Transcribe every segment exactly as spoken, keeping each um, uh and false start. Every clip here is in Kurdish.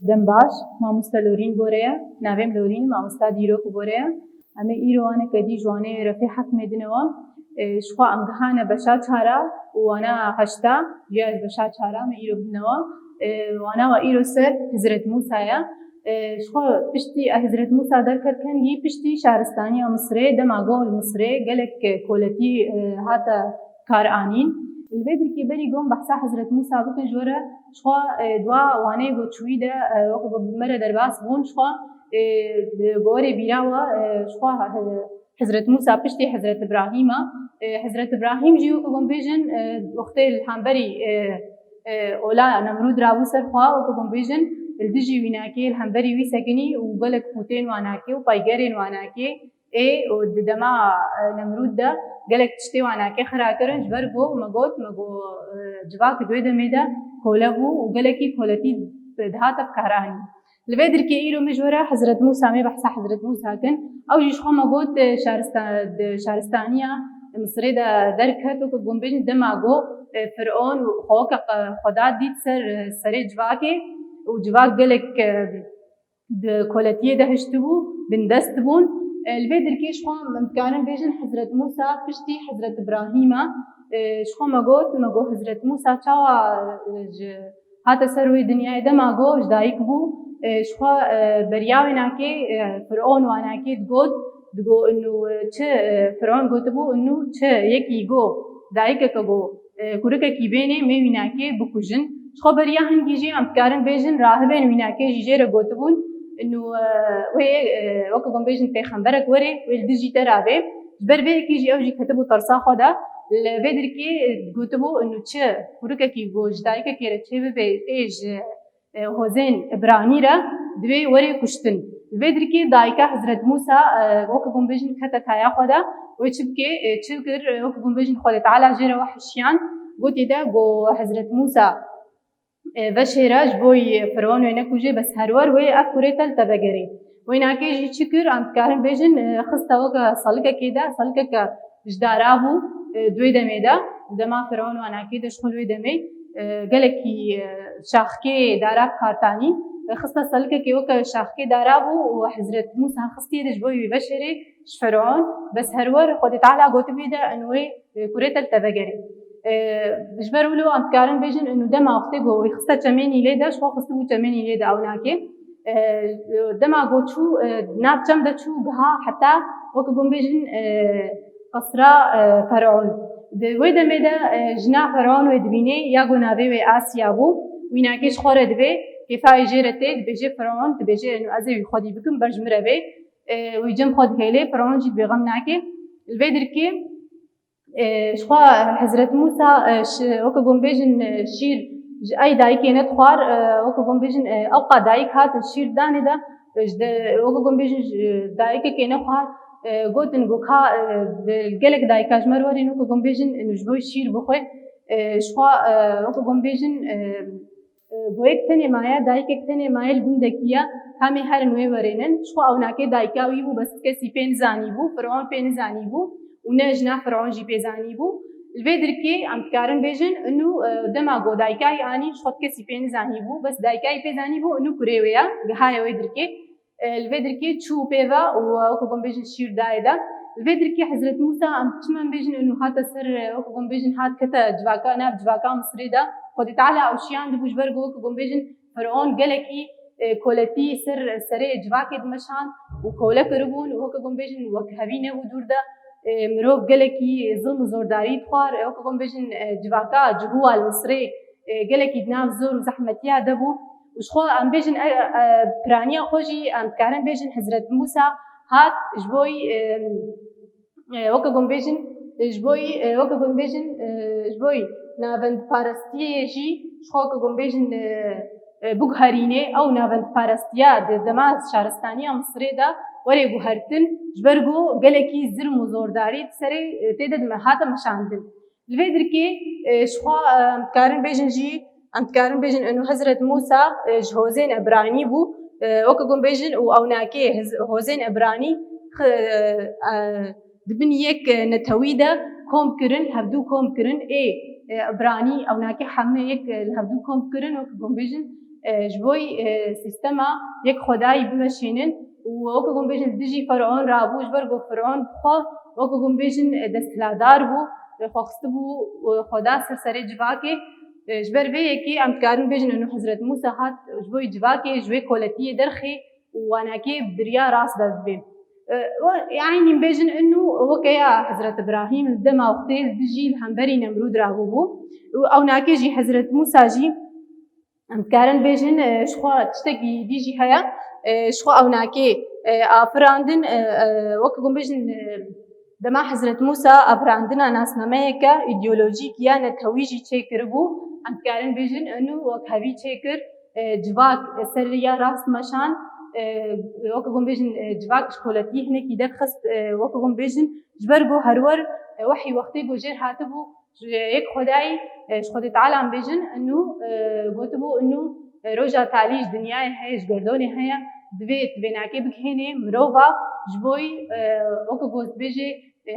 Dem baş, mamoste Lorîn Bore ye. Navê min Lorîn, mamosta dîrok û bore ye. Em ê îro wane kedî ji wanê refê heft mêdine we. E, ji xwe em gihane beşa çara û wana heşta, jiya ji beşa çara me îro bidine we. E, wana we îro ser Hizret Mûsa ye. E, ji xwe piştî Hizret Mûsa derket kengî, piştî şaristaniya Misirê, dema go li Misirê gelek, e, koletî, e, hate kar anîn. Li vê dirkê berî go em behsa Hizret Mûsa bikin ji we re, ji xwe, e, dua wanê go çûyî de, e, wek go me re derbas bûn, ji xwe, e, di gorê bîra we, e, ji xwe, e, Hizret Mûsa piştî Hizret Îbrahîm e. E, Hizret Îbrahîm jî wek go em bêjin, e, wextê li hemberî, e, e, ola Nemrûd rabû ser xwe, wek go em bêjin, li dijî wî nakê, li hemberî wî sekinî û gelek pûtên wanakê û peygerên wanakê ê û di dema, e, Nemrûd de gelek tiştê wanakê xira kirin, ji ber ku me got, me got, e, civak di wê demê de kole bû û gelekî koletî dihate bikaranîn. Li vê dirkê îro min ji we re Hizret Mûsa, me behsa Hizret Mûsa kin. Ew jî ji xwe me got, e, şarista-, di şaristaniya Misirê de derket, wek go em bêjin dema go, e, Firon û xwe weke, e, Xweda dît ser, e, serê civakê û civak gelek, e, di koletiyê de hiştibû, bindest bûn. E, li vê dirkê ji xwe em dikarin bêjin Hizret Mûsa piştî Hizret Îbrahîm e. E, ji xwe me got, me got Hizret Mûsa çawa, e, ji hate ser wê dinyayê dema go ji dayik bû, e, ji xwe, e, beriya wê nakê, e, Firon wanakê digot, digo inu, e, çi, e, Firon gotibû inu çi yekî go dayikeke go, e, kurikekî bênê mê wî nakê bikujin. Ji xwe beriya hingî jî em dikarin bêjin rahibên wî nakê jî jê re gotibûn inu, e, wê, e, weke go em bêjin pêxemberek werê wê li dijî te re bê. Ji ber vê yekê jî ew jî ketibû tersa xwe de. Li vê dirkê, e, gotibû inu çi kurikekî go ji dayikekê re çê bibe ê ji, e, hozên Îbranî re divê were kuştin. Li vê dirkê dayika Hizret Mûsa, e, weke go em bêjin kete kaya xwe de, wê çi bike, e, çi kir, e, weke go em bêjin Xwedê Teala jê re we hişiyand, gotê de go Hizret Mûsa, e, veşêre ji bo yî Firon wê nekuje, bes herwer wê ev kurê te li te vegerê. Wê nakê jî çi kir, em dikarin bêjin, e, xiste weke salikekê de, salikeke ji dara bû, e, di wê demê de, dema Firon wanakê de ji xwe li wê demê, e, gelekî, e, şaxkê dara bi kar tanî, e, xiste salikekê weke şaxkê dara bû û Hizret Mûsa xistiye de ji bo wî veşêrê ji Firon, bes herwer Xwedê Teala gotibî de in wê, e, kurê te li te vegerê. E, ji ber wilo em dikarin bêjin, inu dema wextê go wî xiste çemê Nîlê de, ji xwe xistibû çemê Nîlê de ew nakê. E, dema go çû, e, nav çem de çû giha heta weke go em bêjin, e, qesra, e, Fer'on. Di wê demê de, e, jina Fer'on wê dibînê ya go navê wê Asiya bû. Wî nakê ji xwe re dibê, kêfa wê jê re tê, dibêje Fer'on, dibêje inu ez ê wî xwedî bikim, ber ji min re bê. E, wî cem xwe dihêlê, Fer'on jî bêxem nake. Li vê dirkê, e, ji xwe Hizret Mûsa, e, şi-, weke go em bêjin, e, şîr ji ey dayikê nedixwar, e, weke go em bêjin, e, ewqa dayik hatin şîr danê de, e, ji de, weke go em bêjin, ji dayikekê nexwar, e, gotin go ka, e, gelek dayika ji me re werin, weke go em bêjin, e, ji bo wî şîr bixwe. E, ji xwe, e, weke go em bêjin, e, E, goyek tenê maye, dayikek tenê maye li gundekî ye, ka em ê herin wê werênin. Ji xwe ewnakê dayika wî bû, bes ti kesî pê nizanî bû, Firon pê nizanî bû û ne jina Firon jî pê zanî bû. Li vê dirkê em dikarin bêjin, inu, e, dema go dayika wî anî, ji xwe ti kesî pê nizanî bû, bes dayika wî pê zanî bû, inu kurê wê ye, gihaye wê dirkê. E, li vê dirkê çû pê ve û, e, weke ku em bêjin şîr dayê de. Li vê dirkê Hezret Mûsa, em çima em bêjin, û hate ser, e, weke ku em bêjin hat kete civaka, nav civaka Misirê de. Xwedê Teala ew şiyandibû ji ber ku weke ku em bêjin Firon gelekî, e, koletî ser serê civakê dimeşand û kole kiribûn û weke ku em bêjin wek hevî nebû dûr de, e, mirov gelekî zilm û zordarî dixwar. E, weke ku em bêjin, e, civaka cihûwa li Misirê, e, gelekî di nav zor û zehmetiya de bû. Û ji xwe em bêjin, e, e, piraniya xwe jî em dikarin bêjin Hezret Mûsa hat ji bo, e, e, weke ku em bêjin, e, ji bo, e, weke ku em bêjin, e, ji bo navendparestiyê jî ji xwe weke ku em bêjin, e, e, biguherînê ew navendparestiya di dema şaristaniya Misirê de were guhertin, ji ber ku gelekî zilm û zordarî di serê, e, tê de dime-, hate meşandin. Li vê dirkê, e, ji xwe, e, em dikarin bêjin jî, em dikarin bêjin inu Hezret Mûsa, e, ji hozên Ebranî bû, e, weke ku em bêjin û ewnakê hez-, hozên Ebranî xi-, e, e, di bin yek, e, netewî de kom kirin, hevdû kom kirin, ê, e, Ebranî, ewnakê heme yek, e, li hevdû kom kirin, weke ku em bêjin, e, ji bo, e, sîstema yek xwedayî bimeşînin û weke ku hûn bêjin li dijî Fer'on rabû, ji ber ku Fer'on bi xwe weke ku hûn bêjin, e, desthiladar bû, e, xwe xistibû, e, xweda ser serê civakê. E, ji ber vê yekê em dikarin bêjin û Hezret Mûsa hat ji bo civakê ji wê koletiyê derxê û wanakê bi riya rast de bibê. E, we, yanî bêjin inu weke ya Hezret Îbrahîm li dema wextê li dijî li hemberî Nemrûd rabûbû û ewnakê jî Hezret Mûsa jî em dikarin bêjin, e, ji xwe tiştekî dî jî heye, e, ji xwe ewnakê, e, afirandin, e, e, weke ku bêjin, e, dema Hezret Mûsa afirandina nasnameyeke îdeolojîk ya netewî jî çêkiribû, em dikarin bêjin inu wek hevî çêkir, e, civak, e, ser riya rast meşan, e, weke ku bêjin, e, civak ji koletî hinekî derxist, e, weke ku bêjin ji ber ku herwer, e, wehî wextê ku jêr hatibû, ji yek xwedayî, e, ji Xwedê Teala em bêjin, inu, e, gotibû, inu, e, roja talî ji dinyayê heye, ji gerdonê heye, divê di vênakê bigihênê mirova ji bo, e, weke ku dibêjê, e,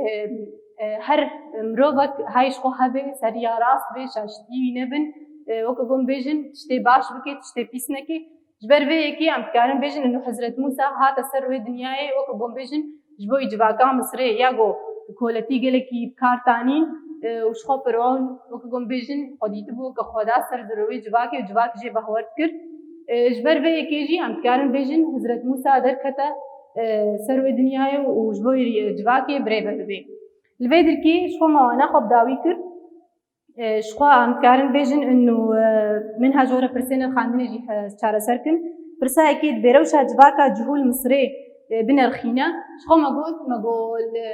e, her mirovek hay ji xwe hebe, ser riya rast bê, şaştî wî nebin, e, weke ku bêjin, tiştê baş bike, tiştê pîs neke. Ji ber vê yekê em dikarin bêjin, inu Hezret Mûsa hate ser wê dinyayê, weke ku bêjin, ji bo civaka Misirê ya ku koletî gelekî bi kar tanîn, e, û ji xwe Firon, weke ku bêjin, xwe dîtibû weke xweda ser zirowê civakê û civak jê behwer dikir. E, ji ber vê yekê jî em dikarin bêjin, Hezret Mûsa derkete, e, ser wê dinyayê û ji bo civakê birêve dibê. Li vê dirkê ji xwe me wana xwe bi dawî kir. E, ji xwe em dikarin bêjin, inu, e, min ha ji we re pirsên nirxandinê jî, e, çareser kin. Pirsa yekê, dibê rewşa civaka cihû li Misirê, e, binerxîne. Ji xwe me got, me got, li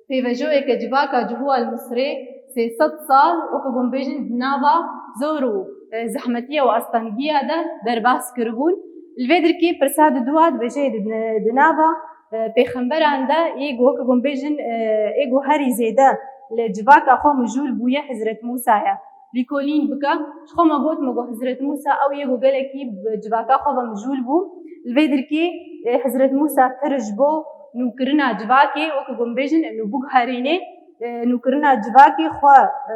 pêvajoyeke civaka cihû a li Misirê sê sed sal, weke ku em bêjin, di nava zor û, e, zehmetiya û astengiya de derbas kiribûn. Li vê dirkê pirsa diduwa dibêje, di, di nava e, pêxemberan de yê ku, weke ku em bêjin, e, yê ku herî zêde li civaka xwe mijûl bûye Hezret Mûsa ye. Lîkolîn bike, ji xwe me got, me got Hezret Mûsa ew yê ku gelekî bi civaka xwe ve mijûl bû. Li vê dirkê, e, Hezret Mûsa pir ji bo nûkirina civakê, weke ku em bêjin, nû biguherînê, e, nûkirina civakê xwe, e,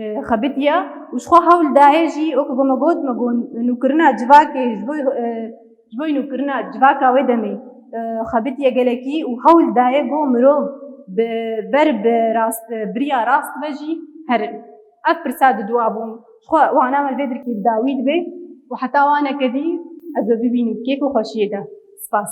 e, xebitiye û ji xwe hewl daye jî, weke ku me got, me got nûkirina civakê ji bo, e, ji bo nûkirina civaka wê demê, e, xebitiye gelekî û hewl daye ku mirov bi, ber bi rast, bi riya rast ve jî herin. Ev pirsa diduwa bûn. Ji xwe wana me vê dirkî bi dawî dibe û heta waneke dî ez we bibînim kêf û xweşiyê de. Spas.